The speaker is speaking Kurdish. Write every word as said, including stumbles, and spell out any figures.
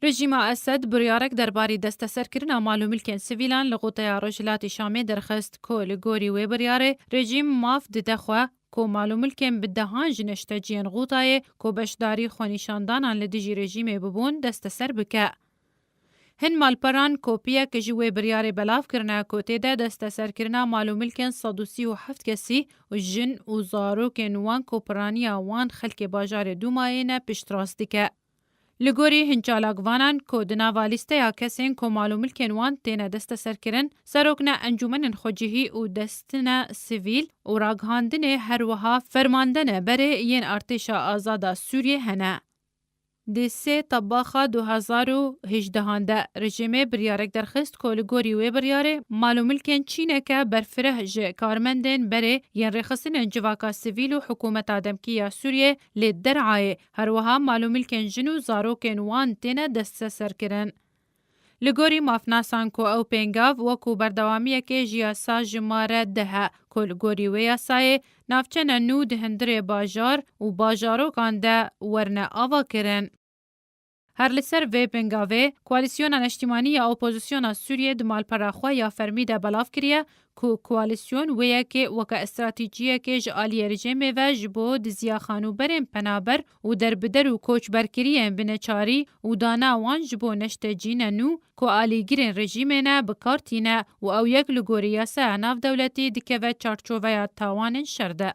Rejîma Esed biryarek derbarî desteserkirina mal û milkên sivîlan li Xuteya Rojhilatî Şamê derxist, ku li gorî wê biryarê rejîm maf dide xwe, ku mal û milkên bi dehan ji neşteciyên Xutayê ku beşdarî xwenîşandanan li dijî rejîmê bibûn, desteser bike. Hin malperan kopiyek ji wê biryarê belav kirine, ku tê de desteserkirina mal û milkên sed û sî û heft kesî û jin û zarokên wan ku piraniya wan xelkê bajarê Dûmayê ne piştrast dike. Li gorî hin çalakvanan ku di nava lîsteya kesên ku mal û milkên wan têne desteserkirin, serokna encûmenên xwecihî û destine sivîl û ragihandinê, her wiha fermandene berê yên Artêşa Azada Sûriyê hene. Di sê tebaxa du hezar û hejdehan de rejîmê biryarek derxist ku li gorî wê biryarê mal û milkên çîneke berfireh ji karmendên berê yên rêxistinên civaka sivîl û hikûmeta demkî ya Sûriyê li derayê, her wiha mal û milkên jin û zarokên wan têne desteserkirin. Li gorî mafnasan ku ew pêngav wekû berdewamiyekê ji yasa jimare deh e, ku li gorî wê yasayê navçene nû di hundirê bajar û bajarokan de werine avakirin. Her li ser vê pêngavê, Koalîsyona Neştîmanî ya Opozisyona Sûriyê di malpera xwe ya fermî de belav kiriye ku koalîsyon wê yekê weke estratejiyekê ji aliyê rejîmê ve ji bo diziya xanûberên penaber û derbider û koçberkiriyên bi neçarî û dana wan ji bo neştecîne nû ku alîgirên rejîmê ne bi kar tîne û ew yek li gorî yasaya navdewletî dikeve çarçoveya tawanên şer de.